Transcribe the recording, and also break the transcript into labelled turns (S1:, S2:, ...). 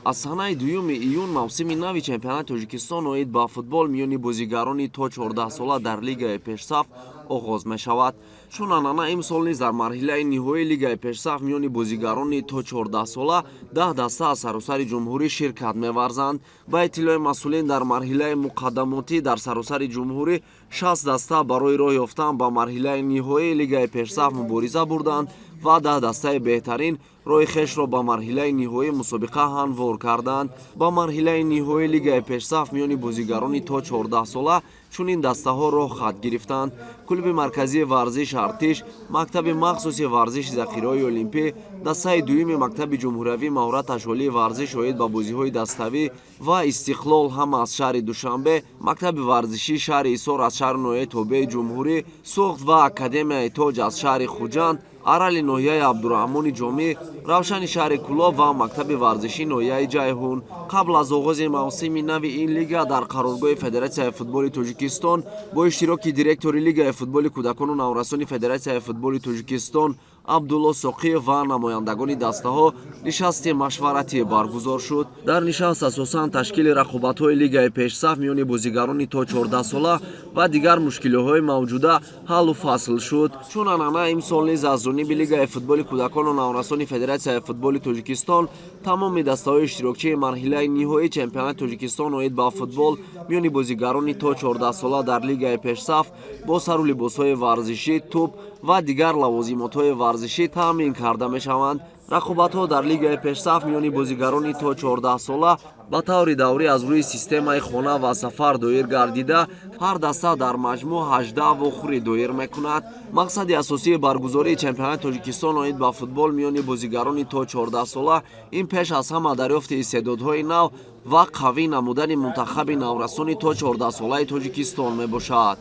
S1: Аз санаи 2 июн мавсими нави чемпионати Тоҷикистон оид ба футбол миёни бозигарони то 14 сола дар лигаи пешсаф оғоз мешавад. Чун анъана, имсол низ дар марҳилаи ниҳоии лигаи пешсаф миёни бозигарони то 14 сола 10 даста аз саросари ҷумҳурӣ ширкат меварзанд. Ба иттилои масъулин, дар марҳилаи муқаддамотӣ дар саросари ҷумҳурӣ 60 даста барои роҳ ёфтан ба марҳилаи ниҳоии лигаи пешсаф мубориза бурданд ва 10 дастаи беҳтарин роҳи хешро ба марҳилаи ниҳоии мусобиқа ҳамвор карданд. Ба марҳилаи ниҳоии лигаи пешсаф миёни бозигарони то 14 сола чунин дастаҳо роҳ хат гирифтанд: клуби марказии варзиш «Артиш», мактаби махсуси варзиши захираҳои олимпӣ, дастаи дуюми мактаби ҷумҳуриявии маҳораташ олии варзиш оид ба бозиҳои даставӣ ва «Истиқлол», ҳама аз шаҳри Душанбе, мактаби варзишии шаҳри Ҳисор аз шаҳру ноҳияи тобеи ҷумҳурӣ, «Суғд» ва академияи «Тоҷ» аз шаҳри Хуҷанд, «Арали» ноҳияи Абдураҳмони Ҷомӣ, «Равшани» шаҳри Кӯлоб ва мактаби варзишии ноҳияи Ҷайҳун. Қабл аз оғози мавсими нави ин лига дар қароргоҳи Федератсияи футболи Тоҷикистон бо иштироки директори лигаи футболи кӯдакону наврасони Федератсияи футболи Тоҷикистон Абдулло Соқиев ва намояндагони дастаҳо нишасти машваратӣ баргузор шуд. Дар нишаст асосан ташкили рақобатҳои лигаи пешсаф миёни бозигарони то 14 сола ва дигар мушкилиҳои мавҷуда ҳаллу фасл шуд. Чун анъана, имсол низ аз ҷониби лигаи футболи кӯдакону наврасони Федератсияи футболи Тоҷикистон тамоми дастаҳои иштирокчии марҳилаи ниҳоии чемпионати Тоҷикистон оид ба футбол миёни бозигарони то 14 сола дар лигаи пешсаф бо сару либосҳои варзишӣ, тӯб ва дигар лавозимотҳои варзишӣ таъмин карда мешаванд. Рақобатҳо дар лигаи пешсаф миёни бозигарони то 14 сола ба таври даврӣ аз рӯи системаи хона ва сафар доир гардида, ҳар даста дар маҷмӯъ 18 вохӯрӣ доир мекунад. Мақсади асосии баргузории чемпионати Тоҷикистон оид ба футбол миёни бозигарони то 14 сола ин пеш аз ҳама дарёфти истеъдодҳои нав ва қавӣ намудани мунтахаби наврасони то 14 солаи Тоҷикистон мебошад.